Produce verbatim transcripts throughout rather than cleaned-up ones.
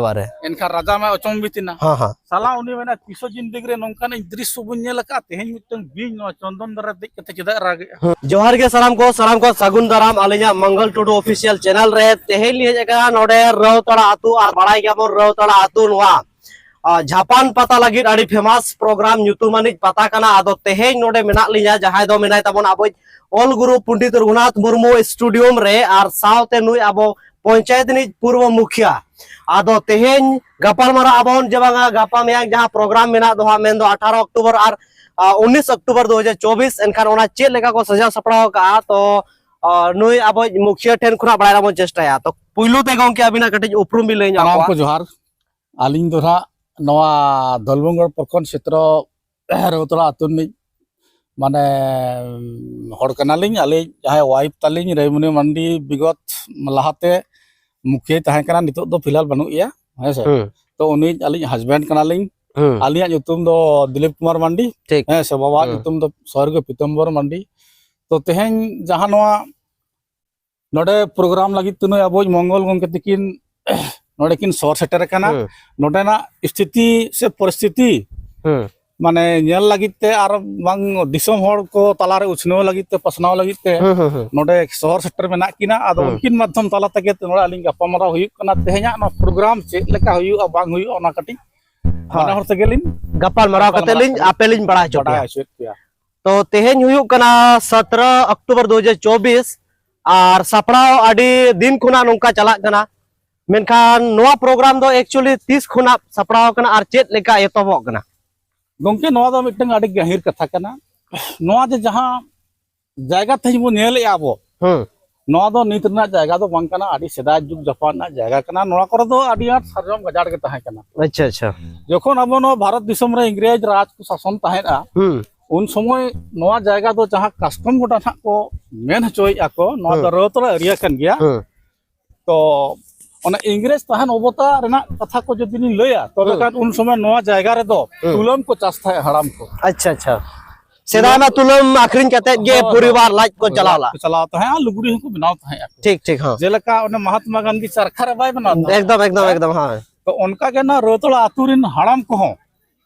ᱵᱟᱨᱮ᱾ ᱮᱱᱠᱷᱟᱱ ᱨᱟᱡᱟ ᱢᱟ ᱚᱪᱚᱢᱵᱤᱛ ᱮᱱᱟ᱾ ᱦᱮᱸ, ᱦᱮᱸ᱾ ᱥᱟᱞᱟ ᱩᱱᱤ ᱢᱮᱱᱟ, "ᱛᱤᱥᱚ ᱡᱤᱱᱫᱮᱜᱤ ᱨᱮ ᱱᱚᱝᱠᱟᱱ ᱫᱨᱤᱥᱥᱚ ᱵᱟᱹᱧ ᱧᱮᱞ ᱟᱠᱟᱫᱼᱟ, ᱛᱮᱦᱮᱧ ᱢᱤᱫᱴᱟᱝ ᱵᱤᱧ ᱱᱚᱣᱟ ᱪᱚᱱᱫᱚᱱ ᱫᱟᱨᱮ ᱫᱮᱡ ᱠᱟᱛᱮ ᱪᱮᱫᱟᱜ ᱮ ᱨᱟᱜᱮᱜᱼᱟ?" ᱦᱮᱸ᱾ ᱡᱚᱦᱟᱨ ᱜᱮ ᱥᱟᱱᱟᱢ ᱠᱚ, ᱥᱟᱱᱟᱢ ᱠᱚ ᱥᱟᱹᱜᱩᱱ ᱫᱟᱨᱟᱢ ᱟᱹᱞᱤᱧᱟᱜ ᱢᱚᱝᱜᱚᱞ ᱴᱩᱰᱩ ᱚᱯᱷᱤᱥᱤᱭᱟᱞ ᱪᱮᱱᱮᱞ ᱨᱮ᱾ ᱛᱮᱦᱮᱧ ᱞᱤᱧ ᱦᱮᱡ ᱟᱠᱟᱱᱟ ᱱᱚᱰᱮ ᱨᱟᱹᱣᱛᱟᱲᱟ ᱟᱹᱛᱩ, ᱟᱨ ᱵᱟᱲᱟᱭ ᱜᱮᱭᱟᱵᱚᱱ ᱨᱟᱹᱣᱛᱟᱲᱟ ᱟᱹᱛᱩ ᱱᱚᱣᱟ, ᱟ, ᱡᱷᱟᱯᱟᱱ ᱯᱟᱛᱟ ᱞᱟᱹᱜᱤᱫ ᱟᱹᱰᱤ ᱯᱷᱮᱢᱟᱥ ᱯᱨᱳᱜᱨᱟᱢ ᱧᱩᱛᱩᱢᱟᱱᱤᱡ ᱯᱟᱛᱟ ᱠᱟᱱᱟ᱾ ᱟᱫᱚ ᱛᱮᱦᱮᱧ ᱱᱚᱰᱮ ᱢᱮᱱᱟᱜ ᱞᱤᱧᱟ, ᱡᱟᱦᱟᱸᱭ ᱫᱚ ᱢᱮᱱᱟᱭ ᱛᱟᱵᱚᱱ ᱟᱵᱚᱭᱤᱡ ᱚᱞ ᱜᱩᱨᱩ ᱯᱚᱱᱰᱤᱛ ᱨᱚᱜᱷᱩᱱᱟᱛᱷ ᱢᱩᱨᱢᱩ ᱥᱴᱩᱰᱤᱭᱩᱢ ᱨᱮ, ᱟᱨ ᱥᱟᱶᱛᱮ ᱱᱩᱭ ᱟᱵᱚ ᱯᱚᱧᱪᱟᱭᱮᱛ ᱨᱤᱱᱤᱡ ᱯᱩᱨᱵᱚ ᱢᱩᱠᱷᱤᱭᱟ᱾ ᱟᱫᱚ ᱛᱮᱦᱮᱧ ᱜᱟᱯᱟᱞᱢᱟᱨᱟᱣ ᱟᱵᱚᱱ ᱡᱮ ᱵᱟᱝᱟ ᱜᱟᱯᱟ ᱢᱮᱭᱟᱝ ᱡᱟᱦᱟᱸ ᱯᱨᱳᱜᱨᱟᱢ ᱢᱮᱱᱟᱜ ᱫᱚ ᱦᱟᱸᱜ, ᱢᱮᱱᱫᱚ ᱟᱴᱷᱟᱨᱚ ᱚᱠᱴᱳᱵᱚᱨ ᱟᱨ, ᱟ, ᱩᱱᱤᱥ ᱚᱠᱴᱳᱵᱚᱨ ᱫᱩ ᱦᱟᱡᱟᱨ ᱪᱚᱵᱵᱤᱥ, ᱮᱱᱠᱷᱟᱱ ᱚᱱᱟ ᱪᱮᱫ ᱞᱮᱠᱟ ᱠᱚ ᱥᱟᱡᱟᱣ ᱥᱟᱯᱲᱟᱣ ᱠᱟᱜᱼᱟ? ᱛᱚ, ᱟ, ᱱᱩᱭ ᱟᱵᱚᱭᱤᱡ ᱢᱩᱠᱷᱤᱭᱟᱹ ᱴᱷᱮᱱ ᱠᱷᱚᱱᱟᱜ ᱵᱟᱲᱟᱭ ᱨᱮᱱᱟᱜ ᱵᱚᱱ ᱪᱮᱥᱴᱟᱭᱟ᱾ ᱛᱚ, ᱯᱩᱭᱞᱩ ᱛᱮ ᱜᱚᱢᱠᱮ ᱟᱹᱵᱤᱱᱟᱜ ᱠᱟᱹᱴᱤᱡ ᱩᱯᱨᱩᱢ ᱵᱤᱱ ᱞᱟᱹᱭ ᱧᱚᱜ ᱥᱟᱱᱟᱢ ᱟᱠᱚᱣᱟ᱾ ᱠᱚ ᱡᱚᱦᱟᱨ᱾ ᱟᱹᱞᱤᱧ ᱫᱚ ᱱᱟᱦᱟᱜ ᱱᱚᱣᱟ ᱫᱚᱞᱵᱚᱱᱜᱚᱲ ᱯᱨᱚᱠᱷᱚᱸᱰ ᱪᱷᱮᱛᱨᱚ ᱨᱟᱹᱣᱛᱟᱲᱟ ᱟᱹᱛᱩ ᱨᱤᱱᱤᱡ ᱢᱟᱱᱮ ᱦᱚᱲ ᱠᱟᱱᱟᱞᱤᱧ᱾ ᱟᱹᱞᱤᱧ ᱡᱟᱦᱟᱸᱭ ᱣᱟᱭᱤᱯ ᱛᱟᱹᱞᱤᱧ ᱨᱟᱹᱭᱢᱚᱱᱤ ᱢᱟᱱᱰᱤ ᱵᱤᱜᱚᱛ ᱞᱟᱦᱟᱛᱮ ᱢᱩᱠᱷᱤᱭᱟᱹᱭ ᱛᱟᱦᱮᱸ ᱠᱟᱱᱟ, ᱱᱤᱛᱚᱜ ᱫᱚ ᱯᱷᱤᱞᱦᱟᱞ ᱵᱟᱹᱱᱩᱜ ᱮᱭᱟ, ᱦᱮᱸ ᱥᱮ᱾ ᱦᱩᱸ᱾ ᱛᱚ ᱩᱱᱤ ᱟᱹᱞᱤᱧ ᱦᱟᱡᱵᱮᱱᱰ ᱠᱟᱱᱟᱞᱤᱧ᱾ ᱦᱩᱸ᱾ ᱟᱹᱞᱤᱧᱟᱜ ᱧᱩᱛᱩᱢ ᱫᱚ ᱫᱤᱞᱤᱯ ᱠᱩᱢᱟᱨ ᱢᱟᱱᱰᱤ, ᱴᱷᱤᱠ᱾ ᱦᱮᱸ ᱥᱮ, ᱵᱟᱵᱟᱣᱟᱜ ᱦᱩᱸ᱾ ᱧᱩᱛᱩᱢ ᱫᱚ ᱥᱚᱨᱜᱚ ᱯᱤᱛᱚᱢᱵᱚᱨ ᱢᱟᱱᱰᱤ᱾ ᱛᱚ ᱛᱮᱦᱮᱧ ᱡᱟᱦᱟᱸ ᱱᱚᱣᱟ ᱱᱚᱰᱮ ᱯᱨᱳᱜᱨᱟᱢ ᱞᱟᱹᱜᱤᱫ ᱛᱮ ᱱᱩᱭ ᱟᱵᱚᱭᱤᱡ ᱢᱚᱝᱜᱚᱞ ᱜᱚᱢᱠᱮ ᱛᱤᱠᱤᱱ ᱱᱚᱰᱮ ᱠᱤᱱ ᱥᱚᱦᱚᱨ ᱥᱮᱴᱮᱨ ᱟᱠᱟᱱᱟ᱾ ᱦᱩᱸ᱾ ᱱᱚᱰᱮᱱᱟᱜ ᱥᱛᱷᱤᱛᱤ ᱥᱮ ᱯᱚᱨᱤᱥᱛᱷᱤᱛᱤ ᱦᱩᱸ᱾ ᱢᱟᱱᱮ ᱧᱮᱞ ᱞᱟᱹᱜᱤᱫ ᱛᱮ ᱟᱨ ᱵᱟᱝ ᱫᱤᱥᱚᱢ ᱦᱚᱲ ᱠᱚ ᱛᱟᱞᱟᱨᱮ ᱩᱪᱷᱱᱟᱹᱣ ᱞᱟᱹᱜᱤᱫ ᱛᱮ, ᱯᱟᱥᱱᱟᱣ ᱞᱟᱹᱜᱤᱫ ᱛᱮ ᱦᱩᱸ, ᱦᱩᱸ, ᱦᱩᱸ᱾ ᱱᱚᱰᱮ ᱥᱚᱦᱚᱨ ᱥᱮᱴᱮᱨ ᱢᱮᱱᱟᱜ ᱠᱤᱱᱟ᱾ ᱟᱫᱚ ᱦᱩᱸ᱾ ᱩᱱᱠᱤᱱ ᱢᱟᱫᱽᱫᱷᱚᱢ ᱛᱟᱞᱟ ᱛᱮᱜᱮ ᱱᱚᱰᱮ ᱟᱹᱞᱤᱧ ᱜᱟᱯᱟᱞᱢᱟᱨᱟᱣ ᱦᱩᱭᱩᱜ ᱠᱟᱱᱟ᱾ ᱛᱮᱦᱮᱧᱟᱜ ᱱᱚᱣᱟ ᱯᱨᱳᱜᱨᱟᱢ ᱪᱮᱫ ᱞᱮᱠᱟ ᱦᱩᱭᱩᱜᱼᱟ ᱵᱟᱝ ᱦᱩᱭᱩᱜᱼᱟ, ᱚᱱᱟ ᱠᱟᱹᱴᱤᱡ ᱦᱳᱭ᱾ ᱵᱟᱱᱟ ᱦᱚᱲ ᱛᱮᱜᱮ ᱞᱤᱧ ᱜᱟᱯᱟᱞᱢᱟᱨᱟᱣ ᱠᱟᱛᱮ ᱜᱟᱯᱟᱞᱢᱟᱨᱟᱣ ᱞᱤᱧ ᱠᱟᱛᱮ ᱟᱯᱮ ᱞᱤᱧ ᱵᱟᱲᱟᱭ ᱦᱚᱪᱚ ᱵᱟᱰᱟᱭ ᱯᱮᱭᱟ᱾ ᱦᱚᱪᱚᱭᱮᱫ ᱯᱮᱭᱟ᱾ ᱛᱚ ᱛᱮᱦᱮᱧ ᱦᱩᱭᱩᱜ ᱠᱟᱱᱟ ᱥᱚᱛᱨᱚ ᱚᱠᱴᱳᱵᱚᱨ ᱫᱩ ᱦᱟᱡᱟᱨ ᱪᱚᱵᱵᱤᱥ, ᱟᱨ ᱥᱟᱯᱲᱟᱣ ᱟᱹᱰᱤ ᱫᱤᱱ ᱠᱷᱚᱱᱟᱜ ᱱᱚᱝᱠᱟ ᱪᱟᱞᱟᱜ ᱠᱟᱱᱟ, ᱢᱮᱱᱠᱷᱟᱱ ᱱᱚᱣᱟ ᱯᱨᱳᱜᱨᱟᱢ ᱫᱚ actually ᱛᱤᱥ ᱠᱷᱚᱱᱟᱜ ᱥᱟᱯᱲᱟᱣ ᱠᱟᱱᱟ ᱟᱨ ᱪᱮᱫ ᱞᱮᱠᱟ ᱮᱛᱚᱦᱚᱵᱚᱜ ᱠᱟᱱᱟ? ᱜᱚᱢᱠᱮ, ᱱᱚᱣᱟ ᱫᱚ ᱢᱤᱫᱴᱟᱝ ᱟᱹᱰᱤ ᱜᱟᱹᱦᱤᱨ ᱠᱟᱛᱷᱟ ᱠᱟᱱᱟ᱾ ᱱᱚᱣᱟ ᱡᱮ ᱡᱟᱦᱟᱸ ᱡᱟᱭᱜᱟ ᱛᱮᱦᱮᱧ ᱵᱚᱱ ᱧᱮᱞᱮᱫᱼᱟ ᱟᱵᱚ, ᱦᱩᱸ᱾ ᱱᱚᱣᱟ ᱫᱚ ᱱᱤᱛ ᱨᱮᱱᱟᱜ ᱡᱟᱭᱜᱟ ᱫᱚ ᱵᱟᱝ ᱠᱟᱱᱟ, ᱟᱹᱰᱤ ᱥᱮᱫᱟᱭ ᱡᱩᱜᱽ ᱡᱟᱯᱟᱱ ᱨᱮᱱᱟᱜ ᱡᱟᱭᱜᱟ ᱠᱟᱱᱟ᱾ ᱱᱚᱣᱟ ᱠᱚᱨᱮ ᱫᱚ ᱟᱹᱰᱤ ᱟᱸᱴ ᱥᱟᱨᱡᱚᱢ ᱜᱟᱡᱟᱲ ᱜᱮ ᱛᱟᱦᱮᱸ ᱠᱟᱱᱟ᱾ ᱟᱪᱪᱷᱟ, ᱟᱪᱪᱷᱟ᱾ ᱡᱚᱠᱷᱚᱱ ᱟᱵᱚ ᱱᱚᱣᱟ ᱵᱷᱟᱨᱚᱛ ᱫᱤᱥᱚᱢ ᱨᱮ ᱤᱝᱨᱮᱡᱽ ᱨᱟᱡᱽ ᱠᱚ ᱥᱟᱥᱚᱱ ᱛᱟᱦᱮᱸᱫᱼᱟ, ᱦᱩᱸ᱾ ᱩᱱ ᱥᱚᱢᱚᱭ ᱱᱚᱣᱟ ᱡᱟᱭᱜᱟ ᱫᱚ ᱡᱟᱦᱟᱸ ᱠᱟᱥᱠᱚᱢ ᱜᱚᱰᱟ ᱱᱟᱦᱟᱜ ᱠᱚ ᱢᱮᱱ ᱦᱚᱪᱚᱭᱮᱫᱼᱟ ᱠᱚ, ᱱᱚᱣᱟ ᱫᱚ ᱦᱩᱸ᱾ ᱨᱟᱹᱣᱛᱟᱲᱟ ᱮᱨᱤᱭᱟ ᱠᱟᱱ ᱜᱮᱭᱟ᱾ ᱦᱩᱸ᱾ ᱛᱚ ᱚᱱᱟ ᱤᱝᱨᱮᱡᱽ ᱛᱟᱦᱮᱱ ᱚᱵᱚᱛᱟ ᱨᱮᱱᱟᱜ ᱠᱟᱛᱷᱟ ᱠᱚ ᱡᱩᱫᱤ ᱞᱤᱧ ᱞᱟᱹᱭᱟ, ᱛᱚᱵᱮ ᱦᱩᱸ᱾ ᱠᱷᱟᱱ ᱩᱱ ᱥᱚᱢᱚᱭ ᱱᱚᱣᱟ ᱡᱟᱭᱜᱟ ᱨᱮᱫᱚ ᱦᱩᱸ᱾ ᱛᱩᱞᱟᱹᱢ ᱠᱚ ᱪᱟᱥ ᱛᱟᱦᱮᱸᱫ ᱦᱟᱲᱟᱢ ᱠᱚ᱾ ᱟᱪᱪᱷᱟ, ᱟᱪᱪᱷᱟ᱾ ᱥᱮᱫᱟᱭ ᱢᱟ ᱛᱩᱞᱟᱹᱢ ᱟᱹᱠᱷᱨᱤᱧ ᱠᱟᱛᱮᱫ ᱜᱮ ᱦᱳᱭ, ᱦᱳᱭ᱾ ᱯᱚᱨᱤᱵᱟᱨ ᱞᱟᱡ ᱠᱚ ᱪᱟᱞᱟᱣ ᱞᱟᱜᱼᱟ᱾ ᱠᱚ ᱪᱟᱞᱟᱣ ᱛᱟᱦᱮᱸᱜᱼᱟ, ᱞᱩᱜᱽᱲᱤ ᱦᱚᱸᱠᱚ ᱵᱮᱱᱟᱣ ᱛᱟᱦᱮᱸᱜᱼᱟ᱾ ᱴᱷᱤᱠ ᱴᱷᱤᱠ, ᱦᱚᱸ᱾ ᱡᱮᱞᱮᱠᱟ ᱚᱱᱮ ᱢᱟᱦᱟᱛᱢᱟ ᱜᱟᱱᱫᱷᱤ ᱪᱟᱨᱠᱷᱟ ᱨᱮ ᱵᱟᱭ ᱵᱮᱱᱟᱣ ᱛᱟᱦᱮᱸᱜᱼᱟ᱾ ᱮᱠᱫᱚᱢ ᱮᱠᱫᱚᱢ ᱮᱠᱫᱚᱢ, ᱦᱳᱭ᱾ ᱛᱚ ᱚᱱᱠᱟ ᱜᱮ ᱱᱚᱣᱟ ᱨᱟᱹᱛᱚᱲᱟ ᱟᱹᱛᱩ ᱨᱮᱱ ᱦᱟᱲᱟᱢ ᱠᱚᱦᱚᱸ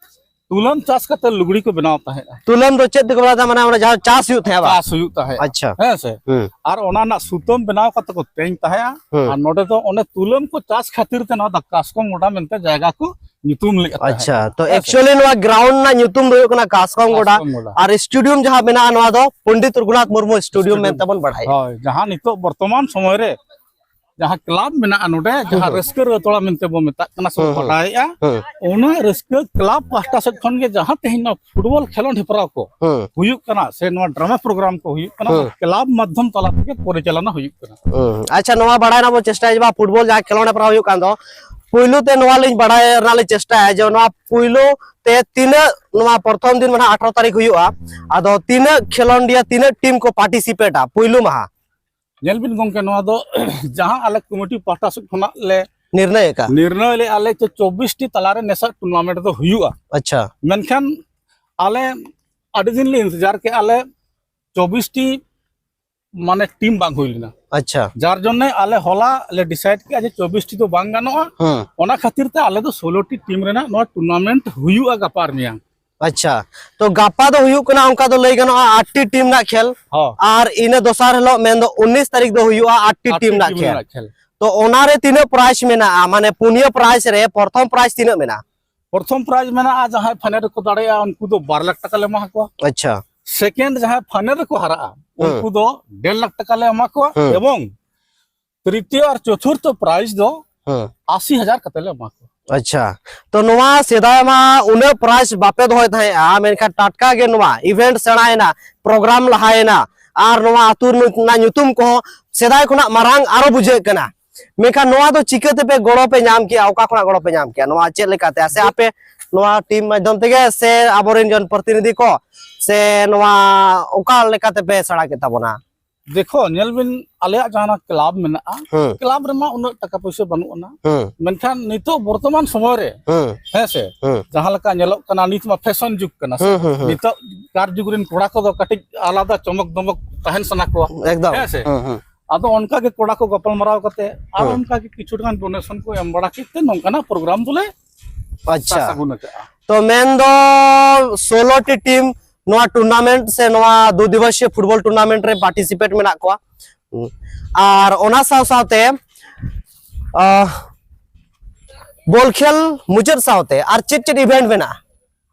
ᱛᱩᱞᱟᱹᱢ ᱪᱟᱥ ᱠᱟᱛᱮ ᱞᱩᱜᱽᱲᱤ ᱠᱚ ᱵᱮᱱᱟᱣ ᱛᱟᱦᱮᱸᱜᱼᱟ᱾ ᱛᱩᱞᱟᱹᱢ ᱫᱚ ᱪᱮᱫ ᱛᱮᱠᱚ ᱵᱮᱱᱟᱣ ᱛᱟᱦᱮᱸᱫ? ᱢᱟᱱᱮ ᱚᱱᱟ ᱡᱟᱦᱟᱸ ᱪᱟᱥ ᱦᱩᱭᱩᱜ ᱛᱟᱦᱮᱸᱫ? ᱪᱟᱥ ᱦᱩᱭᱩᱜ ᱛᱟᱦᱮᱸᱫ᱾ ᱟᱪᱪᱷᱟ᱾ ᱦᱮᱸ ᱥᱮ? ᱦᱩᱸ᱾ ᱟᱨ ᱚᱱᱟ ᱨᱮᱱᱟᱜ ᱥᱩᱛᱟᱹᱢ ᱵᱮᱱᱟᱣ ᱠᱟᱛᱮ ᱠᱚ ᱛᱮᱧ ᱛᱟᱦᱮᱸᱜᱼᱟ᱾ ᱦᱩᱸ᱾ ᱟᱨ ᱱᱚᱰᱮ ᱫᱚ ᱚᱱᱮ ᱛᱩᱞᱟᱹᱢ ᱠᱚ ᱪᱟᱥ ᱠᱷᱟᱹᱛᱤᱨ ᱛᱮ ᱱᱚᱣᱟ ᱫᱚ ᱠᱟᱥᱠᱚᱢ ᱜᱚᱰᱟ ᱢᱮᱱᱛᱮ ᱡᱟᱭᱜᱟ ᱠᱚ ᱧᱩᱛᱩᱢ ᱞᱮᱫ ᱛᱟᱦᱮᱸᱫ᱾ ᱟᱪᱪᱷᱟ, ᱛᱚ ᱦᱮᱸ ᱥᱮ? actually ᱱᱚᱣᱟ ground ᱨᱮᱱᱟᱜ ᱧᱩᱛᱩᱢ ᱫᱚ ᱦᱩᱭᱩᱜ ᱠᱟᱱᱟ ᱠᱟᱥᱠᱚᱢ ᱜᱚᱰᱟ᱾ ᱠᱟᱥᱠᱚᱢ ᱜᱚᱰᱟ᱾ ᱟᱨ stadium ᱡᱟᱦᱟᱸ ᱢᱮᱱᱟᱜᱼᱟ, ᱱᱚᱣᱟ ᱫᱚ ᱯᱚᱱᱰᱤᱛ ᱨᱚᱜᱷᱩᱱᱟᱛᱷ ᱢᱩᱨᱢᱩ stadium Stadium᱾ ᱢᱮᱱᱛᱮ ᱵᱚᱱ ᱵᱟᱲᱟᱭᱟ᱾ ᱦᱳᱭ, ᱡᱟᱦᱟᱸ ᱱᱤᱛᱚᱜ ᱵᱚᱨᱛᱚᱢᱟᱱ ᱥᱚᱢᱚᱭ ᱨᱮ ᱡᱟᱦᱟᱸ club ᱢᱮᱱᱟᱜᱼᱟ ᱱᱚᱰᱮ, ᱡᱟᱦᱟᱸ ᱦᱩᱸ᱾ ᱨᱟᱹᱥᱠᱟᱹ ᱨᱟᱹᱛᱚᱲᱟ ᱢᱮᱱᱛᱮ ᱵᱚ ᱢᱮᱛᱟᱜ ᱠᱟᱱᱟ ᱥᱮ ᱵᱚ ᱦᱩᱸ, ᱦᱩᱸ᱾ ᱵᱟᱰᱟᱭᱮᱜᱼᱟ, ᱦᱩᱸ᱾ ᱚᱱᱟ ᱨᱟᱹᱥᱠᱟᱹ club ᱯᱟᱦᱴᱟ ᱥᱮᱫ ᱠᱷᱚᱱ ᱜᱮ ᱡᱟᱦᱟᱸ ᱛᱮᱦᱮᱧ ᱱᱚᱣᱟ football ᱠᱷᱮᱞᱳᱸᱰ ᱦᱮᱯᱨᱟᱣ ᱠᱚ ᱦᱩᱸ᱾ ᱦᱩᱭᱩᱜ ᱠᱟᱱᱟ ᱥᱮ ᱱᱚᱣᱟ drama program ᱠᱚ ᱦᱩᱭᱩᱜ ᱠᱟᱱᱟ, ᱦᱩᱸ᱾ club ᱢᱟᱫᱽᱫᱷᱚᱢ ᱛᱟᱞᱟ ᱛᱮᱜᱮ ᱯᱚᱨᱤᱪᱟᱞᱚᱱᱟ ᱦᱩᱭᱩᱜ ᱠᱟᱱᱟ᱾ ᱦᱩᱸ᱾ ᱟᱪᱪᱷᱟ, ᱱᱚᱣᱟ ᱵᱟᱲᱟᱭ ᱨᱮᱱᱟᱜ ᱵᱚ ᱪᱮᱥᱴᱟᱭᱟ ᱡᱮ ᱵᱟ football ᱡᱟᱦᱟᱸ ᱠᱷᱮᱞᱳᱸᱰ ᱦᱮᱯᱨᱟᱣ ᱦᱩᱭᱩᱜ ᱠᱟᱱ ᱫᱚ, ᱯᱩᱭᱞᱩ ᱛᱮ ᱱᱚᱣᱟ ᱞᱤᱧ ᱵᱟᱲᱟᱭ ᱨᱮᱱᱟᱜ ᱞᱤᱧ ᱪᱮᱥᱴᱟᱭᱟ ᱡᱮ ᱱᱚᱣᱟ ᱯᱩᱭᱞᱩ ᱛᱮ ᱛᱤᱱᱟᱹᱜ, ᱱᱚᱣᱟ ᱯᱨᱚᱛᱷᱚᱢ ᱫᱤᱱ ᱢᱟ ᱱᱟᱦᱟᱜ ᱟᱴᱷᱨᱚ ᱛᱟᱹᱨᱤᱠᱷ ᱦᱩᱭᱩᱜᱼᱟ, ᱟᱫᱚ ᱛᱤᱱᱟᱹᱜ ᱠᱷᱮᱞᱳᱸᱰᱤᱭᱟᱹ, ᱛᱤᱱᱟᱹᱜ team ᱠᱚ participate ᱟ ᱯᱩᱭᱞᱩ ᱢᱟᱦᱟ? ᱧᱮᱞ ᱵᱤᱱ ᱜᱚᱝᱠᱮ, ᱱᱚᱣᱟ ᱫᱚ ᱡᱟᱦᱟᱸ ᱟᱞᱮ ᱠᱚᱢᱤᱴᱤ ᱯᱟᱦᱴᱟ ᱥᱮᱫ ᱠᱷᱚᱱᱟᱜ ᱞᱮ ᱱᱤᱨᱱᱟᱹᱭ ᱟᱠᱟᱫ᱾ ᱱᱤᱨᱱᱟᱹᱭ ᱞᱮᱫᱼᱟ ᱞᱮ ᱡᱮ ᱪᱚᱵᱵᱤᱥ ᱴᱤ ᱛᱟᱞᱟᱨᱮ ᱱᱮᱥᱟᱜ tournament ᱫᱚ ᱦᱩᱭᱩᱜᱼᱟ᱾ ᱟᱪᱪᱷᱟ᱾ ᱢᱮᱱᱠᱷᱟᱱ ᱟᱞᱮ ᱟᱹᱰᱤ ᱫᱤᱱ ᱞᱮ ᱤᱱᱛᱮᱡᱟᱨ ᱠᱮᱫᱼᱟ ᱞᱮ, ᱪᱚᱵᱵᱤᱥ ᱴᱤ ᱢᱟᱱᱮ team ᱵᱟᱝ ᱦᱩᱭ ᱞᱮᱱᱟ᱾ ᱟᱪᱪᱷᱟ᱾ ᱡᱟᱨ ᱡᱚᱱᱱᱮ ᱟᱞᱮ ᱦᱚᱞᱟ ᱞᱮ decide ᱠᱮᱫᱼᱟ ᱡᱮ ᱪᱚᱵᱵᱤᱥ ᱴᱤ ᱫᱚ ᱵᱟᱝ ᱜᱟᱱᱚᱜᱼᱟ᱾ ᱦᱩᱸ᱾ ᱚᱱᱟ ᱠᱷᱟᱹᱛᱤᱨ ᱛᱮ ᱟᱞᱮ ᱫᱚ ᱥᱳᱞᱳ ᱴᱤ team ᱨᱮᱱᱟᱜ ᱱᱚᱣᱟ tournament ᱦᱩᱭᱩᱜᱼᱟ ᱜᱟᱯᱟ ᱟᱨ ᱢᱮᱭᱟᱝ᱾ ᱟᱪᱪᱷᱟ, ᱛᱚ ᱜᱟᱯᱟ ᱫᱚ ᱦᱩᱭᱩᱜ ᱠᱟᱱᱟ, ᱚᱱᱠᱟ ᱫᱚ ᱞᱟᱹᱭ ᱜᱟᱱᱚᱜᱼᱟ, ᱟᱴ ᱴᱤ team ᱨᱮᱱᱟᱜ ᱠᱷᱮᱞ᱾ ᱦᱚᱸ᱾ ᱟᱨ ᱤᱱᱟᱹ ᱫᱚᱥᱟᱨ ᱦᱤᱞᱳᱜ ᱢᱮᱱᱫᱚ ᱩᱱᱤᱥ ᱛᱟᱹᱨᱤᱠᱷ ᱫᱚ ᱦᱩᱭᱩᱜᱼᱟ ᱟᱴ ᱴᱤ ᱟᱴ team ᱴᱤ ᱨᱮᱱᱟᱜ team ᱠᱷᱮᱞ᱾ ᱨᱮᱱᱟᱜ ᱠᱷᱮᱞ᱾ ᱛᱚ ᱚᱱᱟᱨᱮ ᱛᱤᱱᱟᱹᱜ prize ᱢᱮᱱᱟᱜᱼᱟ? ᱢᱟᱱᱮ ᱯᱩᱱᱭᱟᱹ prize ᱨᱮ ᱯᱨᱚᱛᱷᱚᱢ prize ᱛᱤᱱᱟᱹᱜ ᱢᱮᱱᱟᱜᱼᱟ? ᱯᱨᱚᱛᱷᱚᱢ prize ᱢᱮᱱᱟᱜᱼᱟ, ᱡᱟᱦᱟᱸᱭ final ᱨᱮᱠᱚ ᱫᱟᱲᱮᱭᱟᱜᱼᱟ ᱩᱱᱠᱩ ᱫᱚ ᱵᱟᱨ ᱞᱟᱠᱷ ᱴᱟᱠᱟ ᱞᱮ ᱮᱢᱟ ᱠᱚᱣᱟ᱾ ᱟᱪᱪᱷᱟ᱾ Second ᱡᱟᱦᱟᱸᱭ final ᱨᱮᱠᱚ ᱦᱟᱨᱟᱜᱼᱟ ᱦᱩᱸ᱾ ᱩᱱᱠᱩ ᱫᱚ ᱰᱮᱲ ᱞᱟᱠᱷ ᱴᱟᱠᱟ ᱞᱮ ᱮᱢᱟ ᱠᱚᱣᱟ᱾ ᱦᱩᱸ᱾ ᱮᱵᱚᱝ ᱛᱨᱤᱛᱤᱭᱚ ᱟᱨ ᱪᱚᱛᱩᱨᱛᱷᱚ prize ᱫᱚ ᱦᱩᱸ᱾ ᱟᱥᱤ ᱦᱟᱡᱟᱨ ᱠᱟᱛᱮ ᱞᱮ ᱮᱢᱟ ᱠᱚᱣᱟ᱾ ᱟᱪᱪᱷᱟ, ᱛᱚ ᱱᱚᱣᱟ ᱥᱮᱫᱟᱭ ᱢᱟ ᱩᱱᱟᱹᱜ prize ᱵᱟᱯᱮ ᱫᱚᱦᱚᱭ ᱛᱟᱦᱮᱸᱜᱼᱟ, ᱢᱮᱱᱠᱷᱟᱱ ᱴᱟᱴᱠᱟ ᱜᱮ ᱱᱚᱣᱟ event ᱥᱮᱬᱟᱭᱮᱱᱟ, program ᱞᱟᱦᱟᱭᱮᱱᱟ, ᱟᱨ ᱱᱚᱣᱟ ᱟᱹᱛᱩ ᱨᱮᱱᱟᱜ ᱧᱩᱛᱩᱢ ᱠᱚᱦᱚᱸ ᱥᱮᱫᱟᱭ ᱠᱷᱚᱱᱟᱜ ᱢᱟᱨᱟᱝ ᱟᱨᱚ ᱵᱩᱡᱷᱟᱹᱜ ᱠᱟᱱᱟ᱾ ᱢᱮᱱᱠᱷᱟᱱ ᱱᱚᱣᱟ ᱫᱚ ᱪᱤᱠᱟᱹ ᱛᱮᱯᱮ ᱜᱚᱲᱚ ᱯᱮ ᱧᱟᱢ ᱠᱮᱜᱼᱟ? ᱚᱠᱟ ᱠᱷᱚᱱᱟᱜ ᱜᱚᱲᱚ ᱯᱮ ᱧᱟᱢ ᱠᱮᱜᱼᱟ? ᱱᱚᱣᱟ ᱪᱮᱫ ᱞᱮᱠᱟᱛᱮ? ᱥᱮ ᱟᱯᱮ ᱱᱚᱣᱟ team ᱢᱟᱫᱽᱫᱷᱚᱢ ᱛᱮᱜᱮ, ᱥᱮ ᱟᱵᱚᱨᱮᱱ ᱡᱚᱱ ᱯᱨᱚᱛᱤᱱᱤᱫᱷᱤ ᱠᱚ, ᱥᱮ ᱱᱚᱣᱟ ᱚᱠᱟ ᱞᱮᱠᱟ ᱛᱮᱯᱮ ᱥᱮᱬᱟ ᱠᱮᱫ ᱛᱟᱵᱚᱱᱟ? ᱫᱮᱠᱷᱚ, ᱧᱮᱞ ᱵᱤᱱ, ᱟᱞᱮᱭᱟᱜ ᱡᱟᱦᱟᱸ ᱠᱞᱟᱵᱽ ᱢᱮᱱᱟᱜᱼᱟ, ᱦᱩᱸ᱾ ᱠᱞᱟᱵᱽ ᱨᱮᱢᱟ ᱩᱱᱟᱹᱜ ᱴᱟᱠᱟ ᱯᱩᱭᱥᱟᱹ ᱵᱟᱹᱱᱩᱜ ᱟᱱᱟ᱾ ᱦᱩᱸ᱾ ᱢᱮᱱᱠᱷᱟᱱ ᱱᱤᱛᱚᱜ ᱵᱚᱨᱛᱚᱢᱟᱱ ᱥᱚᱢᱚᱭ ᱨᱮ, ᱦᱩᱸ᱾ ᱦᱮᱸ ᱥᱮ, ᱦᱩᱸ᱾ ᱡᱟᱦᱟᱸ ᱞᱮᱠᱟ ᱧᱮᱞᱚᱜ ᱠᱟᱱᱟ, ᱱᱤᱛ ᱢᱟ ᱯᱷᱮᱥᱚᱱ ᱡᱩᱜᱽ ᱠᱟᱱᱟ ᱥᱮ᱾ ᱦᱩᱸ, ᱦᱩᱸ, ᱦᱩᱸ᱾ ᱱᱤᱛᱚᱜ ᱠᱟᱨ ᱡᱩᱜᱽ ᱨᱮᱱ ᱠᱚᱲᱟ ᱠᱚᱫᱚ ᱠᱟᱹᱴᱤᱡ ᱟᱞᱟᱫᱟ ᱪᱚᱢᱚᱠ ᱫᱚᱢᱚᱠ ᱛᱟᱦᱮᱱ ᱥᱟᱱᱟ ᱠᱚᱣᱟ᱾ ᱮᱠᱫᱚᱢ᱾ ᱦᱮᱸ ᱥᱮ? ᱦᱩᱸ, ᱦᱩᱸ᱾ ᱟᱫᱚ ᱚᱱᱠᱟ ᱜᱮ ᱠᱚᱲᱟ ᱠᱚ ᱜᱟᱯᱟᱞ ᱢᱟᱨᱟᱣ ᱠᱟᱛᱮ ᱟᱨ ᱦᱩᱸ᱾ ᱚᱱᱠᱟ ᱜᱮ ᱠᱤᱪᱷᱩ ᱜᱟᱱ ᱰᱳᱱᱮᱥᱚᱱ ᱠᱚ ᱮᱢ ᱵᱟᱲᱟ ᱠᱮᱫ ᱛᱮ ᱱᱚᱝᱠᱟᱱᱟᱜ ᱯᱨᱳᱜᱨᱟᱢ ᱫᱚᱞᱮ ᱟᱪᱪᱷᱟ᱾ ᱥᱟᱹᱜᱩᱱ ᱟᱠᱟᱫᱼᱟ᱾ ᱛᱚ ᱢᱮᱱ ᱫᱚ ᱥᱳᱞᱳ ᱴᱤ ᱴᱤᱢ ᱱᱚᱣᱟ ᱴᱩᱨᱱᱟᱢᱮᱱᱴ ᱥᱮ ᱱᱚᱣᱟ ᱫᱩ ᱫᱤᱵᱚᱥᱤᱭᱚ ᱯᱷᱩᱴᱵᱚᱞ ᱴᱩᱨᱱᱟᱢᱮᱱᱴ ᱨᱮ ᱯᱟᱨᱴᱤᱥᱤᱯᱮᱴ ᱢᱮᱱᱟᱜ ᱠᱚᱣᱟ᱾ ᱟᱨ ᱚᱱᱟ ᱥᱟᱶ ᱥᱟᱶᱛᱮ, ᱟᱦ, ᱵᱚᱞ ᱠᱷᱮᱞ ᱢᱩᱪᱟᱹᱫ ᱥᱟᱶᱛᱮ ᱟᱨ ᱪᱮᱫ ᱪᱮᱫ ᱤᱵᱷᱮᱱᱴ ᱢᱮᱱᱟᱜᱼᱟ?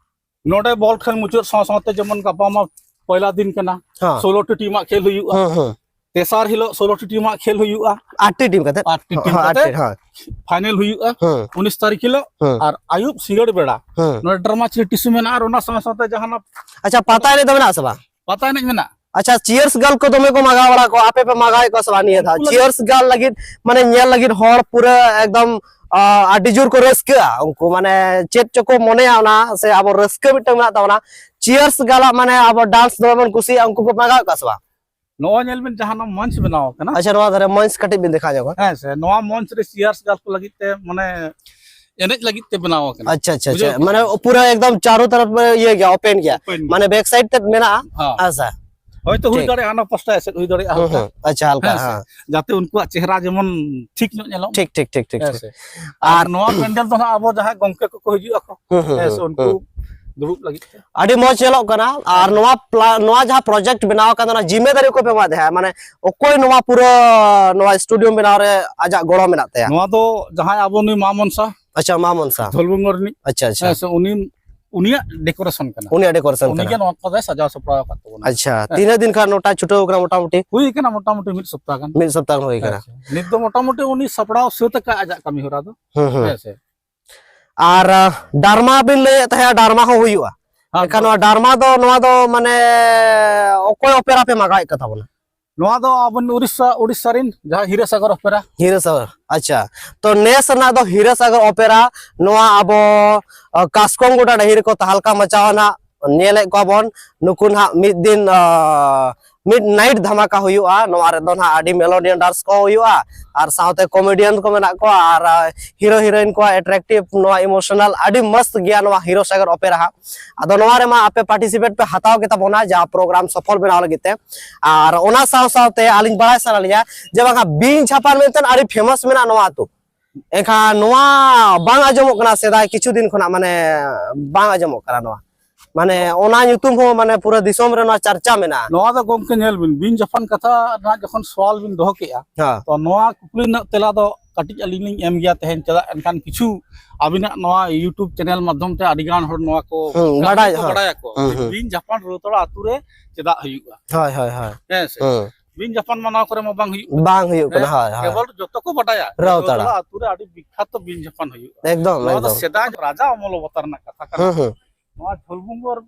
ᱱᱚᱰᱮ ᱵᱚᱞ ᱠᱷᱮᱞ ᱢᱩᱪᱟᱹᱫ ᱥᱟᱶ ᱥᱟᱶᱛᱮ ᱡᱮᱢᱚᱱ ᱜᱟᱯᱟ ᱢᱟ ᱯᱚᱭᱞᱟ ᱫᱤᱱ ᱠᱟᱱᱟ, ᱦᱮᱸ᱾ ᱥᱳᱞᱳ ᱴᱤ ᱴᱤᱢᱟᱜ ᱠᱷᱮᱞ ᱦᱩᱭᱩᱜᱼᱟ᱾ ᱦᱮᱸ, ᱦᱮᱸ᱾ ᱛᱮᱥᱟᱨ ᱦᱤᱞᱳᱜ ᱥᱳᱞᱳ ᱴᱤ ᱴᱤᱢᱟᱜ ᱠᱷᱮᱞ ᱦᱩᱭᱩᱜᱼᱟ᱾ ᱟᱴ ᱴᱤ ᱴᱤᱢ ᱠᱟᱛᱮ? ᱟᱴ ᱴᱤ ᱴᱤᱢ ᱦᱮᱸ, ᱟᱴ ᱠᱟᱛᱮ ᱴᱤᱢ, ᱦᱮᱸ᱾ ᱯᱷᱟᱭᱱᱮᱞ ᱦᱩᱭᱩᱜᱼᱟ ᱦᱮᱸ᱾ ᱩᱱᱤᱥ ᱛᱟᱹᱨᱤᱠᱷ ᱦᱤᱞᱳᱜ᱾ ᱦᱮᱸ᱾ ᱟᱨ ᱟᱹᱭᱩᱵ ᱥᱤᱸᱜᱟᱹᱲ ᱵᱮᱲᱟ ᱦᱮᱸ᱾ ᱱᱚᱰᱮ ᱰᱨᱟᱢᱟ ᱪᱤᱨᱤ ᱴᱤᱥᱩ ᱢᱮᱱᱟᱜᱼᱟ, ᱟᱨ ᱚᱱᱟ ᱥᱟᱶ ᱥᱟᱶᱛᱮ ᱡᱟᱦᱟᱱᱟᱜ ᱟᱪᱪᱷᱟ, ᱯᱟᱛᱟ ᱮᱱᱮᱡ ᱫᱚ ᱢᱮᱱᱟᱜ ᱟᱥᱮ ᱵᱟᱝ? ᱯᱟᱛᱟ ᱮᱱᱮᱡ ᱢᱮᱱᱟᱜᱼᱟ᱾ ᱟᱪᱪᱷᱟ, ᱪᱤᱭᱟᱨᱥ ᱜᱟᱨᱞ ᱠᱚ ᱫᱚᱢᱮ ᱠᱚ ᱢᱟᱜᱟᱣ ᱵᱟᱲᱟ ᱠᱚᱣᱟ, ᱟᱯᱮ ᱯᱮ ᱢᱟᱜᱟᱣᱮᱫ ᱠᱚᱣᱟ ᱥᱮ ᱵᱟᱝ ᱱᱤᱭᱟᱹ ᱫᱷᱟᱣ? ᱩᱱᱠᱩ ᱞᱟᱹᱜᱤᱫ ᱪᱤᱭᱟᱨᱥ ᱜᱟᱨᱞ ᱞᱟᱹᱜᱤᱫ, ᱢᱟᱱᱮ, ᱧᱮᱞ ᱞᱟᱹᱜᱤᱫ ᱦᱚᱲ ᱯᱩᱨᱟᱹ ᱮᱠᱫᱚᱢ, ᱟ, ᱟᱹᱰᱤ ᱡᱳᱨ ᱠᱚ ᱨᱟᱹᱥᱠᱟᱹᱜᱼᱟ᱾ ᱩᱱᱠᱩ, ᱢᱟᱱᱮ, ᱪᱮᱫ ᱪᱚᱠᱚ ᱢᱚᱱᱮᱭᱟ ᱚᱱᱟ, ᱥᱮ ᱟᱵᱚ ᱨᱟᱹᱥᱠᱟᱹ ᱢᱤᱫᱴᱟᱝ ᱢᱮᱱᱟᱜ ᱛᱟᱵᱚᱱᱟ᱾ ᱪᱤᱭᱟᱨᱥ ᱜᱟᱨᱞᱟᱜ, ᱢᱟᱱᱮ, ᱟᱵᱚ ᱰᱟᱱᱥ ᱫᱚᱢᱮ ᱵᱚᱱ ᱠᱩᱥᱤᱭᱟᱜᱼᱟ, ᱩᱱᱠᱩ ᱠᱚ ᱢᱟᱜᱟᱣᱮᱫ ᱠᱚᱣᱟ ᱥᱮ ᱵᱟᱝ? ᱱᱚᱜᱼᱚᱭ ᱧᱮᱞ ᱵᱤᱱ, ᱡᱟᱦᱟᱸ ᱱᱚᱣᱟ ᱢᱚᱧᱪ ᱵᱮᱱᱟᱣ ᱟᱠᱟᱱᱟ᱾ ᱟᱪᱪᱷᱟ, ᱱᱚᱣᱟ ᱫᱷᱟᱨᱮ ᱢᱚᱧᱪ ᱠᱟᱹᱴᱤᱡ ᱵᱤᱱ ᱫᱮᱠᱷᱟᱣ ᱧᱚᱜᱟ᱾ ᱦᱮᱸ ᱥᱮ, ᱱᱚᱣᱟ ᱢᱚᱧᱪ ᱨᱮ ᱪᱤᱭᱟᱨᱥ ᱜᱟᱨᱞ ᱠᱚ ᱞᱟᱹᱜᱤᱫ ᱛᱮ, ᱢᱟᱱᱮ, ᱮᱱᱮᱡ ᱞᱟᱹᱜᱤᱫ ᱛᱮ ᱵᱮᱱᱟᱣ ᱟᱠᱟᱱᱟ᱾ ᱟᱪᱪᱷᱟ, ᱟᱪᱪᱷᱟ, ᱵᱩᱡᱷᱟᱹᱣ ᱟᱪᱪᱷᱟ᱾ ᱠᱮᱫᱟ? ᱢᱟᱱᱮ ᱯᱩᱨᱟᱹ ᱮᱠᱫᱚᱢ ᱪᱟᱨᱳ ᱛᱚᱨᱚᱯ ᱤᱭᱟᱹ ᱜᱮᱭᱟ, ᱳᱯᱮᱱ ᱜᱮᱭᱟ᱾ ᱳᱯᱮᱱ ᱜᱮᱭᱟ᱾ ᱢᱟᱱᱮ ᱵᱮᱠ ᱥᱟᱭᱤᱰ ᱛᱮ ᱢᱮᱱᱟᱜᱼᱟ᱾ ᱦᱮᱸ᱾ ᱦᱮᱸ ᱥᱮ? ᱦᱳᱭᱛᱳ ᱦᱩᱭ ᱴᱷᱤᱠ᱾ ᱫᱟᱲᱮᱭᱟᱜᱼᱟ, ᱦᱟᱱᱟ ᱯᱟᱥᱴᱟ ᱮᱥᱮᱫ ᱦᱩᱭ ᱫᱟᱲᱮᱭᱟᱜᱼᱟ ᱦᱩᱸ, ᱦᱟᱞᱠᱟ᱾ ᱦᱩᱸ᱾ ᱟᱪᱪᱷᱟ, ᱦᱟᱞᱠᱟ, ᱦᱮᱸ ᱥᱮ? ᱦᱮᱸ᱾ ᱡᱟᱛᱮ ᱩᱱᱠᱩᱣᱟᱜ ᱪᱮᱦᱨᱟ ᱡᱮᱢᱚᱱ ᱴᱷᱤᱠ ᱧᱚᱜ ᱧᱮᱞᱚᱜ ᱢᱟ᱾ ᱴᱷᱤᱠ, ᱴᱷᱤᱠ, ᱴᱷᱤᱠ, ᱴᱷᱤᱠ, ᱦᱮᱸ ᱴᱷᱤᱠ᱾ ᱥᱮ? ᱟᱨ ᱟᱨ ᱱᱚᱣᱟ ᱯᱮᱱᱰᱮᱞ ᱫᱚ ᱦᱟᱸᱜ ᱟᱵᱚ ᱡᱟᱦᱟᱸᱭ ᱜᱚᱢᱠᱮ ᱠᱚᱠᱚ ᱦᱤᱡᱩᱜ ᱟᱠᱚ, ᱦᱩᱸ, ᱦᱩᱸ, ᱦᱮᱸ ᱥᱮ, ᱦᱩᱸ, ᱩᱱᱠᱩ ᱦᱩᱸ᱾ ᱫᱩᱲᱩᱵ ᱞᱟᱹᱜᱤᱫ ᱛᱮ᱾ ᱟᱹᱰᱤ ᱢᱚᱡᱽ ᱧᱮᱞᱚᱜ ᱠᱟᱱᱟ᱾ ᱟᱨ ᱱᱚᱣᱟ ᱯᱞᱟ-, ᱱᱚᱣᱟ ᱡᱟᱦᱟᱸ ᱯᱨᱚᱡᱮᱠᱴ ᱵᱮᱱᱟᱣ ᱟᱠᱟᱱ, ᱚᱱᱟ ᱡᱤᱢᱢᱮᱫᱟᱨᱤ ᱚᱠᱚᱭ ᱯᱮ ᱮᱢᱟ ᱫᱮᱭᱟ? ᱢᱟᱱᱮ ᱚᱠᱚᱭ ᱱᱚᱣᱟ ᱯᱩᱨᱟᱹ ᱱᱚᱣᱟ ᱥᱴᱩᱰᱤᱭᱳ ᱵᱮᱱᱟᱣ ᱨᱮ ᱟᱡᱟᱜ ᱜᱚᱲᱚ ᱢᱮᱱᱟᱜ ᱛᱟᱭᱟ? ᱱᱚᱣᱟ ᱫᱚ ᱡᱟᱦᱟᱸᱭ ᱟᱵᱚ ᱱᱩᱭ ᱢᱟ ᱢᱚᱱᱥᱟ, ᱟᱪᱪᱷᱟ, ᱢᱟ ᱢᱚᱱᱥᱟ᱾ ᱫᱷᱚᱞᱵᱷᱩᱢᱜᱚᱲ ᱨᱤᱱᱤᱡ᱾ ᱟᱪᱪᱷᱟ, ᱟᱪᱪᱷᱟ᱾ ᱦᱮᱸ ᱥᱮ, ᱩᱱᱤ, ᱩᱱᱤᱭᱟᱜ ᱰᱮᱠᱳᱨᱮᱥᱚᱱ ᱠᱟᱱᱟ᱾ ᱩᱱᱤᱭᱟᱜ ᱰᱮᱠᱳᱨᱮᱥᱚᱱ ᱩᱱᱤ ᱠᱟᱱᱟ᱾ ᱜᱮ ᱱᱚᱣᱟ ᱠᱚᱫᱚᱭ ᱥᱟᱡᱟᱣ ᱥᱟᱯᱲᱟᱣ ᱟᱠᱟᱫ ᱛᱟᱵᱚᱱᱟ᱾ ᱟᱪᱪᱷᱟ, ᱦᱮᱸ᱾ ᱛᱤᱱᱟᱹᱜ ᱫᱤᱱ ᱠᱷᱚᱱ ᱱᱚᱣᱟ ᱪᱷᱩᱴᱟᱹᱣ ᱠᱟᱱᱟ ᱢᱚᱴᱟᱢᱩᱴᱤ? ᱦᱩᱭ ᱠᱟᱱᱟ ᱢᱚᱴᱟᱢᱩᱴᱤ ᱢᱤᱫ ᱥᱚᱯᱛᱟᱦ ᱜᱟᱱ᱾ ᱢᱤᱫ ᱥᱚᱯᱛᱟᱦ ᱜᱟᱱ ᱦᱩᱭ ᱠᱟᱱᱟ᱾ ᱦᱮᱸ ᱥᱮ᱾ ᱱᱤᱛ ᱫᱚ ᱢᱚᱴᱟᱢᱩᱴᱤ ᱩᱱᱤ ᱥᱟᱯᱲᱟᱣ ᱥᱟᱹᱛ ᱟᱠᱟᱫ ᱟᱡᱟᱜ ᱠᱟᱹᱢᱤ ᱦᱚᱨᱟ ᱫᱚ᱾ ᱦᱩᱸ, ᱦᱩᱸ᱾ ᱦᱮᱸ ᱥᱮ᱾ ᱟᱨ, ᱟ, ᱰᱟᱨᱢᱟ ᱵᱤᱱ ᱞᱟᱹᱭᱮᱫ ᱛᱟᱦᱮᱸᱫ, ᱰᱟᱨᱢᱟ ᱦᱚᱸ ᱦᱩᱭᱩᱜᱼᱟ? ᱦᱮᱸ, ᱮᱱᱠᱷᱟᱱ ᱱᱚᱣᱟ ᱰᱟᱨᱢᱟ ᱫᱚ, ᱱᱚᱣᱟ ᱫᱚ ᱢᱟᱱᱮ ᱚᱠᱚᱭ ᱚᱯᱮᱨᱟ ᱯᱮ ᱢᱟᱜᱟᱣᱮᱫ ᱠᱚ ᱛᱟᱵᱚᱱᱟ? ᱱᱚᱣᱟ ᱫᱚ ᱟᱵᱚ ᱩᱲᱤᱥᱥᱟ, ᱩᱲᱤᱥᱥᱟ ᱨᱤᱱ ᱡᱟᱦᱟᱸ ᱦᱤᱨᱟᱹᱥᱟᱜᱚᱨ ᱚᱯᱮᱨᱟ᱾ ᱦᱤᱨᱟᱹᱥᱟᱜᱚᱨ, ᱟᱪᱪᱷᱟ᱾ ᱛᱚ ᱱᱮᱥ ᱨᱮᱱᱟᱜ ᱫᱚ ᱦᱤᱨᱟᱹᱥᱟᱜᱚᱨ ᱚᱯᱮᱨᱟ ᱱᱚᱣᱟ ᱟᱵᱚ, ᱟ, ᱠᱟᱥᱠᱚᱢ ᱜᱚᱰᱟ ᱰᱟᱹᱦᱤ ᱨᱮᱠᱚ ᱛᱟᱦᱞᱠᱟ ᱢᱟᱪᱟᱣᱟ ᱱᱟᱜ, ᱧᱮᱞᱮᱫ ᱠᱚᱣᱟ ᱵᱚᱱ᱾ ᱱᱩᱠᱩ ᱱᱟᱦᱟᱜ ᱢᱤᱫ ᱫᱤᱱ, ᱟ, ᱢᱤᱫ ᱱᱟᱭᱤᱴ ᱫᱷᱟᱢᱟᱠᱟ ᱦᱩᱭᱩᱜᱼᱟ᱾ ᱱᱚᱣᱟ ᱨᱮᱫᱚ ᱱᱟᱦᱟᱜ ᱟᱹᱰᱤ ᱢᱮᱞᱳᱰᱤᱭᱟᱱ ᱰᱟᱱᱥ ᱠᱚ ᱦᱩᱭᱩᱜᱼᱟ, ᱟᱨ ᱥᱟᱶᱛᱮ ᱠᱚᱢᱮᱰᱤᱭᱟᱱ ᱠᱚ ᱢᱮᱱᱟᱜ ᱠᱚᱣᱟ, ᱟᱨ ᱦᱤᱨᱳ ᱦᱤᱨᱳᱭᱤᱱ ᱠᱚᱣᱟᱜ ᱮᱴᱨᱮᱠᱴᱤᱵᱷ ᱱᱚᱣᱟ ᱤᱢᱳᱥᱚᱱᱟᱞ ᱟᱹᱰᱤ ᱢᱚᱥᱛ ᱜᱮᱭᱟ ᱱᱚᱣᱟ ᱦᱤᱨᱳ ᱥᱟᱜᱚᱨ ᱚᱯᱮᱨᱟ ᱦᱟᱸᱜ᱾ ᱟᱫᱚ ᱱᱚᱣᱟ ᱨᱮᱢᱟ ᱟᱯᱮ ᱯᱟᱨᱴᱤᱥᱤᱯᱮᱴ ᱯᱮ ᱦᱟᱛᱟᱣ ᱜᱮ ᱛᱟᱵᱚᱱᱟ, ᱡᱟᱦᱟᱸ ᱯᱨᱳᱜᱨᱟᱢ ᱥᱚᱯᱷᱚᱞ ᱵᱮᱱᱟᱣ ᱞᱟᱹᱜᱤᱫ ᱛᱮ᱾ ᱟᱨ ᱚᱱᱟ ᱥᱟᱶ ᱥᱟᱶᱛᱮ ᱟᱹᱞᱤᱧ ᱵᱟᱲᱟᱭ ᱥᱟᱱᱟ ᱞᱤᱧᱟ ᱡᱮ ᱵᱟᱝᱟ ᱵᱤᱧ ᱪᱷᱟᱯᱟᱱ ᱢᱮᱱᱛᱮ ᱟᱹᱰᱤ ᱯᱷᱮᱢᱟᱥ ᱢᱮᱱᱟᱜᱼᱟ ᱱᱚᱣᱟ ᱟᱹᱛᱩ, ᱮᱱᱠᱷᱟᱱ ᱱᱚᱣᱟ ᱵᱟᱝ ᱟᱸᱡᱚᱢᱚᱜ ᱠᱟᱱᱟ ᱥᱮᱫᱟᱭ ᱠᱤᱪᱷᱩ ᱫᱤᱱ ᱠᱷᱚᱱᱟᱜ, ᱢᱟᱱᱮ ᱵᱟᱝ ᱟᱸᱡᱚᱢᱚᱜ ᱠᱟᱱᱟ ᱱᱚᱣᱟ, ᱢᱟᱱᱮ ᱚᱱᱟ ᱧᱩᱛᱩᱢ ᱦᱚᱸ ᱢᱟᱱᱮ ᱯᱩᱨᱟᱹ ᱫᱤᱥᱚᱢ ᱨᱮ ᱱᱚᱣᱟ ᱪᱟᱨᱪᱟ ᱢᱮᱱᱟᱜᱼᱟ᱾ ᱱᱚᱣᱟ ᱫᱚ ᱜᱚᱢᱠᱮ ᱧᱮᱞ ᱵᱤᱱ, ᱵᱤᱧ ᱡᱟᱯᱟᱱ ᱠᱟᱛᱷᱟ ᱨᱮᱱᱟᱜ ᱡᱚᱠᱷᱚᱱ ᱥᱚᱣᱟᱞ ᱵᱤᱱ ᱫᱚᱦᱚ ᱠᱮᱜᱼᱟ, ᱦᱮᱸ᱾ ᱛᱚ ᱱᱚᱣᱟ ᱠᱩᱠᱞᱤ ᱨᱮᱱᱟᱜ ᱛᱮᱞᱟ ᱫᱚ ᱠᱟᱹᱴᱤᱡ ᱟᱹᱞᱤᱧ ᱞᱤᱧ ᱮᱢ ᱜᱮᱭᱟ ᱛᱮᱦᱮᱧ᱾ ᱪᱮᱫᱟᱜ ᱮᱱᱠᱷᱟᱱ ᱠᱤᱪᱷᱩ ᱟᱹᱵᱤᱱᱟᱜ ᱱᱚᱣᱟ YouTube ᱪᱮᱱᱮᱞ ᱢᱟᱫᱽᱫᱷᱚᱢ ᱛᱮ ᱟᱹᱰᱤ ᱜᱟᱱ ᱦᱚᱲ ᱱᱚᱣᱟ ᱠᱚ ᱦᱩᱸ, ᱠᱟᱹᱦᱱᱤ ᱵᱟᱰᱟᱭ, ᱠᱚ ᱦᱮᱸ᱾ ᱵᱟᱰᱟᱭᱟᱠᱚ ᱦᱩᱸ, ᱡᱮ ᱦᱩᱸ᱾ ᱵᱤᱧ ᱡᱟᱯᱟᱱ ᱨᱟᱹᱣᱛᱟᱲᱟ ᱟᱹᱛᱩ ᱨᱮ ᱪᱮᱫᱟᱜ ᱦᱩᱭᱩᱜᱼᱟ? ᱦᱳᱭ, ᱦᱳᱭ, ᱦᱳᱭ᱾ ᱦᱮᱸ ᱥᱮ? ᱦᱩᱸ᱾ ᱵᱤᱧ ᱡᱟᱯᱟᱱ ᱢᱟ ᱱᱚᱣᱟ ᱠᱚᱨᱮ ᱢᱟ ᱵᱟᱝ ᱦᱩᱭᱩᱜ ᱠᱟᱱᱟ᱾ ᱵᱟᱝ ᱦᱩᱭᱩᱜ ᱠᱟᱱᱟ, ᱦᱮᱸ? ᱦᱳᱭ, ᱦᱳᱭ᱾ ᱠᱮᱵᱚᱞ ᱡᱚᱛᱚ ᱠᱚ ᱵᱟᱰᱟᱭᱟ, ᱨᱟᱹᱣᱛᱟᱲᱟ᱾ ᱨᱟᱹᱣᱛᱟᱲᱟ ᱟᱹᱛᱩ ᱨᱮ ᱟᱹᱰᱤ ᱵᱤᱠᱠᱷᱟᱛᱚ ᱵᱤᱧ ᱡᱟᱯᱟᱱ ᱦᱩᱭᱩᱜᱼᱟ᱾ ᱮᱠᱫᱚᱢ, ᱱᱚᱣᱟ ᱫᱚ ᱮᱠᱫᱚᱢ᱾ ᱥᱮᱫᱟᱭ ᱨᱟᱡᱟ ᱚᱢᱚᱞ ᱚᱵᱚᱛᱟᱨ ᱨᱮᱱᱟᱜ ᱠᱟᱛᱷᱟ ᱠᱟᱱᱟ᱾ ᱦᱩᱸ, ᱦᱩᱸ᱾ ᱱᱚᱣᱟ ᱡᱷᱚᱞᱵᱩᱢᱜᱚᱨ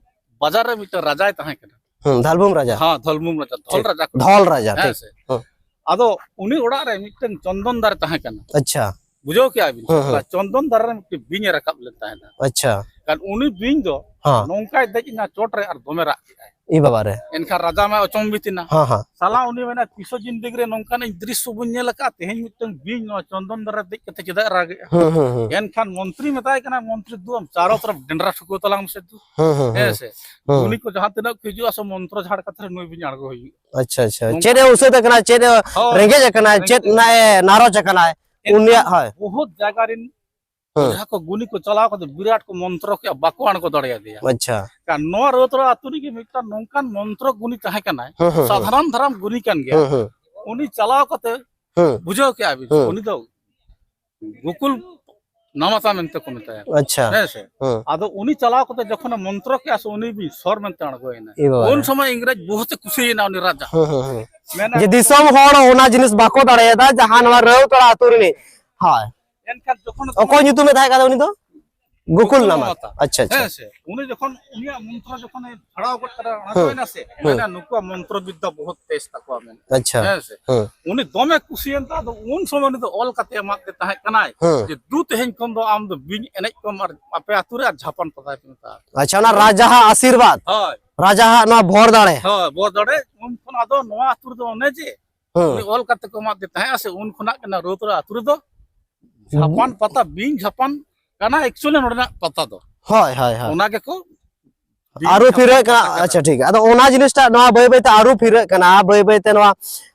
ᱵᱟᱡᱟᱨ ᱨᱮ ᱢᱤᱫᱴᱟᱝ ᱨᱟᱡᱟᱭ ᱛᱟᱦᱮᱸ ᱠᱟᱱᱟ᱾ ᱦᱩᱸ, ᱫᱷᱟᱞᱵᱷᱩᱢ ᱨᱟᱡᱟ᱾ ᱦᱮᱸ, ᱫᱷᱚᱞᱵᱷᱩᱢ ᱨᱟᱡᱟ, ᱫᱷᱚᱞ ᱴᱷᱤᱠ᱾ ᱨᱟᱡᱟ ᱠᱚ᱾ ᱫᱷᱚᱞ ᱨᱟᱡᱟ, ᱦᱮᱸ ᱴᱷᱤᱠ᱾ ᱥᱮ? ᱦᱩᱸ᱾ ᱟᱫᱚ ᱩᱱᱤ ᱚᱲᱟᱜ ᱨᱮ ᱢᱤᱫᱴᱟᱝ ᱪᱚᱱᱫᱚᱱ ᱫᱟᱨᱮ ᱛᱟᱦᱮᱸ ᱠᱟᱱᱟ᱾ ᱟᱪᱪᱷᱟ᱾ ᱵᱩᱡᱷᱟᱹᱣ ᱠᱮᱜᱼᱟ ᱵᱤᱱ? ᱦᱩᱸ, ᱦᱩᱸ᱾ ᱚᱱᱟ ᱪᱚᱱᱫᱚᱱ ᱫᱟᱨᱮ ᱨᱮ ᱢᱤᱫᱴᱤᱡ ᱵᱤᱧ ᱮ ᱨᱟᱠᱟᱵ ᱞᱮᱱ ᱛᱟᱦᱮᱸᱱᱟ᱾ ᱟᱪᱪᱷᱟ᱾ ᱠᱷᱟᱱ ᱩᱱᱤ ᱵᱤᱧ ᱫᱚ ᱦᱮᱸ᱾ ᱱᱚᱝᱠᱟᱭ ᱫᱮᱡ ᱮᱱᱟ ᱪᱚᱴ ᱨᱮ ᱟᱨ ᱫᱚᱢᱮ ᱨᱟᱜ ᱠᱮᱜᱼᱟᱭ᱾ ᱤ ᱵᱟᱵᱟ ᱨᱮ᱾ ᱮᱱᱠᱷᱟᱱ ᱨᱟᱡᱟ ᱢᱟ ᱚᱪᱚᱢᱵᱤᱛ ᱮᱱᱟ᱾ ᱦᱮᱸ, ᱦᱮᱸ᱾ ᱥᱟᱞᱟ ᱩᱱᱤ ᱢᱮᱱᱟ, "ᱛᱤᱥᱚ ᱡᱤᱱᱫᱮᱜᱤ ᱨᱮ ᱱᱚᱝᱠᱟᱱ ᱫᱨᱤᱥᱥᱚ ᱵᱟᱹᱧ ᱧᱮᱞ ᱟᱠᱟᱫᱼᱟ, ᱛᱮᱦᱮᱧ ᱢᱤᱫᱴᱟᱝ ᱵᱤᱧ ᱱᱚᱣᱟ ᱪᱚᱱᱫᱚᱱ ᱫᱟᱨᱮ ᱨᱮ ᱫᱮᱡ ᱠᱟᱛᱮ ᱪᱮᱫᱟᱜ ᱮ ᱨᱟᱜᱮᱜᱼᱟ?" ᱦᱩᱸ, ᱦᱩᱸ, ᱦᱩᱸ᱾ ᱮᱱᱠᱷᱟᱱ ᱢᱚᱱᱛᱨᱤ ᱢᱮᱛᱟᱭ ᱠᱟᱱᱟ, "ᱢᱚᱱᱛᱨᱤ ᱫᱩ, ᱟᱢ ᱪᱟᱨᱚ ᱛᱚᱨᱚᱯ ᱰᱮᱱᱰᱨᱟ ᱴᱷᱩᱠᱟᱹᱣ ᱛᱟᱞᱟᱝ ᱢᱮᱥᱮ ᱫᱩ᱾ ᱦᱩᱸ, ᱦᱩᱸ, ᱦᱮᱸ ᱦᱩᱸ᱾ ᱥᱮ? ᱦᱩᱸ᱾ ᱩᱱᱤ ᱠᱚ ᱡᱟᱦᱟᱸ ᱛᱤᱱᱟᱹᱜ ᱠᱚ ᱦᱤᱡᱩᱜᱼᱟ ᱥᱮ ᱢᱚᱱᱛᱨᱚ ᱡᱷᱟᱲ ᱠᱟᱛᱮ ᱨᱮ ᱱᱩᱭ ᱵᱤᱧ ᱟᱬᱜᱚ ᱦᱩᱭᱩᱜᱼᱟ᱾" ᱟᱪᱪᱷᱟ, ᱟᱪᱪᱷᱟ᱾ ᱱᱚᱝᱠᱟ ᱪᱮᱫ ᱮ ᱩᱥᱟᱹᱫ ᱟᱠᱟᱱᱟ, ᱪᱮᱫ ᱮ ᱦᱳᱭ᱾ ᱨᱮᱸᱜᱮᱡ ᱟᱠᱟᱱᱟᱭ, ᱨᱮᱸᱜᱮᱡ ᱪᱮᱫ ᱟᱠᱟᱱᱟᱭ᱾ ᱱᱟᱜ ᱮ ᱱᱟᱨᱚᱪ ᱟᱠᱟᱱᱟᱭ, ᱮᱱᱠᱷᱟᱱ ᱩᱱᱤᱭᱟᱜ, ᱦᱳᱭ᱾ ᱵᱚᱦᱩᱛ ᱡᱟᱭᱜᱟ ᱨᱮᱱ ᱦᱩᱸ᱾ ᱡᱟᱦᱟᱸ ᱠᱚ ᱜᱩᱱᱤ ᱠᱚ ᱪᱟᱞᱟᱣ ᱠᱟᱛᱮ ᱵᱤᱨᱟᱴ ᱠᱚ ᱢᱚᱱᱛᱨᱚ ᱠᱮᱜᱼᱟ, ᱵᱟᱠᱚ ᱟᱬᱜᱚ ᱫᱟᱲᱮᱭᱟᱫᱮᱭᱟ᱾ ᱟᱪᱪᱷᱟ᱾ ᱠᱟᱨᱚᱱ ᱱᱚᱣᱟ ᱨᱟᱹᱣᱛᱟᱲᱟ ᱟᱹᱛᱩ ᱨᱮᱜᱮ ᱢᱤᱫᱴᱟᱝ ᱱᱚᱝᱠᱟᱱ ᱢᱚᱱᱛᱨᱚ ᱜᱩᱱᱤ ᱛᱟᱦᱮᱸ ᱠᱟᱱᱟᱭ, ᱦᱩᱸ, ᱦᱩᱸ, ᱦᱩᱸ᱾ ᱥᱟᱫᱷᱟᱨᱚᱱ ᱫᱷᱟᱨᱟᱢ ᱜᱩᱱᱤ ᱠᱟᱱ ᱜᱮᱭᱟ᱾ ᱦᱩᱸ, ᱦᱩᱸ᱾ ᱩᱱᱤ ᱪᱟᱞᱟᱣ ᱠᱟᱛᱮ ᱦᱩᱸ᱾ ᱵᱩᱡᱷᱟᱹᱣ ᱠᱮᱜᱼᱟ ᱵᱤᱱ, ᱦᱩᱸ᱾ ᱩᱱᱤ ᱫᱚ ᱜᱳᱠᱩᱞ ᱱᱟᱢᱟᱛᱟ ᱢᱮᱱᱛᱮ ᱠᱚ ᱢᱮᱛᱟᱭᱟ᱾ ᱟᱪᱪᱷᱟ᱾ ᱦᱮᱸ ᱥᱮ? ᱦᱩᱸ᱾ ᱟᱫᱚ ᱩᱱᱤ ᱪᱟᱞᱟᱣ ᱠᱟᱛᱮ ᱡᱚᱠᱷᱚᱱᱮ ᱢᱚᱱᱛᱨᱚ ᱠᱮᱜᱼᱟ ᱥᱮ, ᱩᱱᱤ ᱵᱤᱧ ᱥᱚᱨ ᱢᱮᱱᱛᱮ ᱟᱬᱜᱚᱭᱮᱱᱟ᱾ ᱮ ᱵᱟᱵᱟ ᱩᱱ ᱨᱮ᱾ ᱥᱚᱢᱚᱭ ᱤᱝᱨᱮᱡᱽ ᱵᱚᱦᱩᱛ ᱮ ᱠᱩᱥᱤᱭᱮᱱᱟ ᱩᱱᱤ ᱨᱟᱡᱟ᱾ ᱦᱩᱸ, ᱦᱩᱸ, ᱦᱩᱸ᱾ ᱢᱮᱱᱟ ᱡᱮ ᱫᱤᱥᱚᱢ ᱦᱚᱲ ᱚᱱᱟ ᱡᱤᱱᱤᱥ ᱵᱟᱠᱚ ᱫᱟᱲᱮᱭᱟᱫᱟ, ᱡᱟᱦᱟᱸ ᱱᱚᱣᱟ ᱨᱟᱹᱣᱛᱟᱲᱟ ᱟᱹᱛᱩ ᱨᱤᱱᱤᱡ᱾ ᱦᱳᱭ᱾ ᱮᱱᱠᱷᱟᱱ ᱡᱚᱠᱷᱚᱱ ᱚᱠᱚᱭ ᱧᱩᱛᱩᱢᱮ ᱛᱟᱦᱮᱸ ᱠᱟᱱᱟ ᱩᱱᱤ ᱫᱚ? ᱜᱳᱠᱩᱞ ᱜᱳᱠᱩᱞ ᱱᱟᱢᱟᱛᱟ᱾ ᱱᱟᱢᱟᱛᱟ᱾ ᱟᱪᱪᱷᱟ, ᱟᱪᱪᱷᱟ᱾ ᱦᱮᱸ ᱥᱮ? ᱩᱱᱤ ᱡᱚᱠᱷᱚᱱ ᱩᱱᱤᱭᱟᱜ ᱢᱚᱱᱛᱨᱚ ᱡᱚᱠᱷᱚᱱᱮ ᱪᱷᱟᱲᱟᱣ ᱜᱚᱫ ᱠᱟᱫᱟ, ᱦᱩᱸ᱾ ᱟᱬᱜᱚᱭᱮᱱᱟ ᱥᱮ, ᱦᱩᱸ᱾ ᱢᱮᱱᱟ, "ᱱᱩᱠᱩᱣᱟᱜ ᱢᱚᱱᱛᱨᱚ ᱵᱤᱫᱽᱫᱟ ᱵᱚᱦᱩᱛ ᱛᱮᱡᱽ ᱛᱟᱠᱚᱣᱟ", ᱢᱮᱱᱟ᱾ ᱟᱪᱪᱷᱟ᱾ ᱦᱮᱸ ᱥᱮ? ᱦᱩᱸ᱾ ᱩᱱᱤ ᱫᱚᱢᱮ ᱠᱩᱥᱤᱭᱮᱱ ᱛᱮ, ᱟᱫᱚ ᱩᱱ ᱥᱚᱢᱚᱭ ᱩᱱᱤ ᱫᱚ ᱚᱞ ᱠᱟᱛᱮ ᱮᱢᱟᱫ ᱫᱮ ᱛᱟᱦᱮᱸ ᱠᱟᱱᱟᱭ ᱦᱩᱸ᱾ ᱡᱮ, "ᱫᱩ, ᱛᱮᱦᱮᱧ ᱠᱷᱚᱱ ᱫᱚ ᱟᱢ ᱫᱚ ᱵᱤᱧ ᱮᱱᱮᱡ ᱠᱚᱢ ᱟᱨ ᱟᱯᱮ ᱟᱹᱛᱩ ᱨᱮ ᱟᱨ ᱡᱷᱟᱯᱟᱱ ᱯᱟᱛᱟᱭ ᱯᱮ ᱢᱮᱛᱟᱜᱼᱟ᱾" ᱟᱪᱪᱷᱟ, ᱚᱱᱟ ᱨᱟᱡᱟᱦᱟᱜ ᱟᱥᱤᱨᱵᱟᱫᱽ᱾ ᱦᱳᱭ᱾ ᱨᱟᱡᱟ ᱦᱟᱜ ᱱᱚᱣᱟ ᱵᱷᱚᱨ ᱫᱟᱲᱮ᱾ ᱦᱳᱭ, ᱵᱷᱚᱨ ᱫᱟᱲᱮ᱾ ᱩᱱ ᱠᱷᱚᱱ ᱟᱫᱚ ᱱᱚᱣᱟ ᱟᱹᱛᱩ ᱨᱮᱫᱚ ᱚᱱᱮ ᱡᱮ ᱦᱩᱸ᱾ ᱩᱱᱤ ᱚᱞ ᱠᱟᱛᱮ ᱠᱚ ᱮᱢᱟᱫᱮ ᱛᱟᱦᱮᱸᱜᱼᱟ ᱥᱮ, ᱩᱱ ᱠᱷᱚᱱᱟᱜ ᱜᱮ ᱱᱚᱣᱟ ᱨᱳᱛᱨᱟ ᱟᱹᱛᱩ ᱨᱮᱫᱚ ᱡᱷᱟᱯᱟᱱ ᱯᱟᱛᱟ, ᱵᱤᱧ ᱡᱷᱟᱯᱟᱱ ᱠᱟᱱᱟ actually ᱱᱚᱰᱮᱱᱟᱜ ᱯᱟᱛᱟ ᱫᱚ᱾ ᱦᱳᱭ, ᱦᱳᱭ, ᱦᱳᱭ᱾ ᱚᱱᱟ ᱜᱮᱠᱚ ᱵᱤᱧ ᱟᱹᱨᱩ ᱡᱷᱟᱯᱟᱱ ᱯᱷᱤᱨᱟᱹᱜ ᱠᱟᱱᱟ᱾ ᱯᱟᱛᱟ ᱠᱟᱱᱟ᱾ ᱟᱪᱪᱷᱟ, ᱴᱷᱤᱠ᱾ ᱟᱫᱚ ᱚᱱᱟ ᱡᱤᱱᱤᱥᱴᱟᱜ ᱱᱚᱣᱟ ᱵᱟᱹᱭ ᱵᱟᱹᱭᱛᱮ ᱟᱹᱨᱩ ᱯᱷᱤᱨᱟᱹᱜ ᱠᱟᱱᱟ, ᱵᱟᱹᱭ ᱵᱟᱹᱭᱛᱮ ᱱᱚᱣᱟ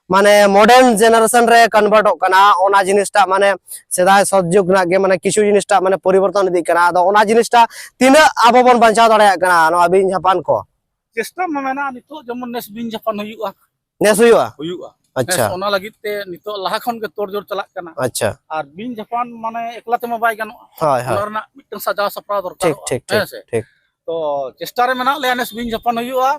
ᱢᱟᱱᱮ modern generation ᱨᱮ convert ᱚᱜ ᱠᱟᱱᱟ᱾ ᱚᱱᱟ ᱡᱤᱱᱤᱥᱴᱟᱜ ᱢᱟᱱᱮ ᱥᱮᱫᱟᱭ ᱥᱚᱛ ᱡᱩᱜᱽ ᱨᱮᱱᱟᱜ ᱜᱮ ᱢᱟᱱᱮ ᱠᱤᱪᱷᱩ ᱡᱤᱱᱤᱥᱴᱟᱜ ᱢᱟᱱᱮ ᱯᱚᱨᱤᱵᱚᱨᱛᱚᱱ ᱤᱫᱤᱜ ᱠᱟᱱᱟ᱾ ᱟᱫᱚ ᱚᱱᱟ ᱡᱤᱱᱤᱥᱴᱟᱜ ᱛᱤᱱᱟᱹᱜ ᱟᱵᱚ ᱵᱚᱱ ᱵᱟᱧᱪᱟᱣ ᱫᱟᱲᱮᱭᱟᱜ ᱠᱟᱱᱟ ᱱᱚᱣᱟ ᱵᱤᱧ ᱡᱷᱟᱯᱟᱱ ᱠᱚ? ᱪᱮᱥᱴᱟ ᱢᱟ ᱢᱮᱱᱟᱜᱼᱟ, ᱱᱤᱛᱚᱜ ᱡᱮᱢᱚᱱ ᱱᱮᱥ ᱵᱤᱧ ᱡᱷᱟᱯᱟᱱ ᱦᱩᱭᱩᱜᱼᱟ᱾ ᱱᱮᱥ ᱦᱩᱭᱩᱜᱼᱟ? ᱦᱩᱭᱩᱜᱼᱟ᱾ ᱟᱪᱪᱷᱟ᱾ ᱱᱮᱥ ᱚᱱᱟ ᱞᱟᱹᱜᱤᱫ ᱛᱮ ᱱᱤᱛᱚᱜ ᱞᱟᱦᱟ ᱠᱷᱚᱱ ᱜᱮ ᱛᱳᱲᱡᱳᱲ ᱪᱟᱞᱟᱜ ᱠᱟᱱᱟ᱾ ᱟᱪᱪᱷᱟ᱾ ᱟᱨ ᱵᱤᱧ ᱡᱷᱟᱯᱟᱱ ᱢᱟᱱᱮ ᱮᱠᱞᱟ ᱛᱮᱢᱟ ᱵᱟᱭ ᱜᱟᱱᱚᱜᱼᱟ᱾ ᱦᱳᱭ, ᱦᱳᱭ᱾ ᱚᱱᱟ ᱨᱮᱱᱟᱜ ᱢᱤᱫᱴᱟᱝ ᱥᱟᱡᱟᱣ ᱥᱟᱯᱲᱟᱣ ᱴᱷᱤᱠ, ᱫᱚᱨᱠᱟᱨᱚᱜᱼᱟ᱾ ᱴᱷᱤᱠ, ᱴᱷᱤᱠ, ᱦᱮᱸ ᱥᱮ? ᱴᱷᱤᱠ᱾ ᱛᱚ ᱪᱮᱥᱴᱟ ᱨᱮ ᱢᱮᱱᱟᱜ ᱞᱮᱭᱟ, ᱱᱮᱥ ᱵᱤᱧ ᱡᱷᱟᱯᱟᱱ ᱦᱩᱭᱩᱜᱼᱟ,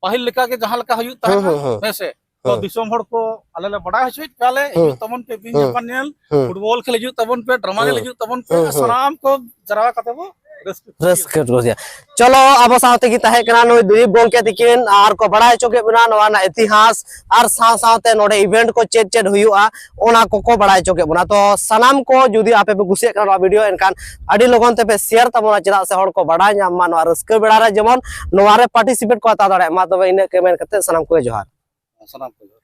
ᱯᱟᱹᱦᱤᱞ ᱞᱮᱠᱟ ᱜᱮ ᱡᱟᱦᱟᱸ ᱞᱮᱠᱟ ᱦᱩᱭᱩᱜ ᱦᱩᱸ, ᱛᱟᱦᱮᱱᱟ᱾ ᱦᱩᱸ, ᱦᱩᱸ, ᱦᱮᱸ ᱥᱮ? ᱛᱚ ᱦᱩᱸ᱾ ᱫᱤᱥᱚᱢ ᱦᱚᱲ ᱠᱚ ᱟᱞᱮ ᱞᱮ ᱵᱟᱰᱟᱭ ᱦᱚᱪᱚᱭᱮᱫ ᱯᱮᱭᱟᱞᱮ, ᱦᱩᱸ᱾ ᱦᱤᱡᱩᱜ ᱛᱟᱵᱚᱱ ᱯᱮ ᱵᱤᱧ ᱦᱩᱸ᱾ ᱡᱷᱟᱯᱟᱱ ᱧᱮᱞ, ᱦᱩᱸ᱾ ᱯᱷᱩᱴᱵᱚᱞ ᱠᱷᱮᱞ ᱦᱤᱡᱩᱜ ᱛᱟᱵᱚᱱ ᱯᱮ, ᱰᱨᱟᱢᱟ ᱧᱮᱞ ᱦᱩᱸ᱾ ᱦᱤᱡᱩᱜ ᱛᱟᱵᱚᱱ ᱯᱮ, ᱦᱩᱸ, ᱟᱨ ᱦᱩᱸ᱾ ᱥᱟᱱᱟᱢ ᱠᱚ ᱡᱟᱨᱣᱟ ᱠᱟᱛᱮ ᱵᱚ ᱨᱟᱹᱥᱠᱟᱹ ᱦᱚᱪᱚᱭᱟ᱾ ᱨᱟᱹᱥᱠᱟᱹ ᱵᱩᱡᱷᱟᱹᱜᱼᱟ᱾ ᱪᱚᱞᱚ, ᱟᱵᱚ ᱥᱟᱶᱛᱮ ᱜᱮ ᱛᱟᱦᱮᱸ ᱠᱟᱱᱟ ᱱᱩᱭ ᱫᱤᱞᱤᱯ ᱜᱚᱢᱠᱮ ᱛᱤᱠᱤᱱ, ᱟᱨ ᱠᱚ ᱵᱟᱲᱟᱭ ᱦᱚᱪᱚ ᱠᱮᱫ ᱵᱚᱱᱟ ᱱᱚᱣᱟ ᱨᱮᱱᱟᱜ ᱤᱛᱤᱦᱟᱥ, ᱟᱨ ᱥᱟᱶ ᱥᱟᱶᱛᱮ ᱱᱚᱰᱮ event ᱠᱚ ᱪᱮᱫ ᱪᱮᱫ ᱦᱩᱭᱩᱜᱼᱟ, ᱚᱱᱟ ᱠᱚᱠᱚ ᱵᱟᱲᱟᱭ ᱦᱚᱪᱚ ᱠᱮᱫ ᱵᱚᱱᱟ᱾ ᱛᱚ ᱥᱟᱱᱟᱢ ᱠᱚ ᱡᱩᱫᱤ ᱟᱯᱮ ᱯᱮ ᱠᱩᱥᱤᱭᱟᱜ ᱠᱟᱱᱟ ᱱᱚᱣᱟ video, ᱮᱱᱠᱷᱟᱱ ᱟᱹᱰᱤ ᱞᱚᱜᱚᱱ ᱛᱮᱯᱮ share ᱛᱟᱵᱚᱱᱟ, ᱪᱮᱫᱟᱜ ᱥᱮ ᱦᱚᱲ ᱠᱚ ᱵᱟᱲᱟᱭ ᱧᱟᱢ ᱢᱟ ᱱᱚᱣᱟ ᱨᱟᱹᱥᱠᱟᱹ ᱵᱮᱲᱟ ᱨᱮ ᱡᱮᱢᱚᱱ ᱱᱚᱣᱟ ᱨᱮ participate ᱠᱚ ᱦᱟᱛᱟᱣ ᱫᱟᱲᱮᱭᱟᱜ ᱢᱟ᱾ ᱛᱚᱵᱮ ᱤᱱᱟᱹᱜ ᱜᱮ ᱢᱮᱱ ᱠᱟᱛᱮ ᱥᱟᱱᱟᱢ ᱠᱚᱜᱮ ᱡᱚᱦᱟᱨ᱾ ᱥᱟᱱᱟᱢ ᱠᱚ ᱡᱚᱦᱟᱨ᱾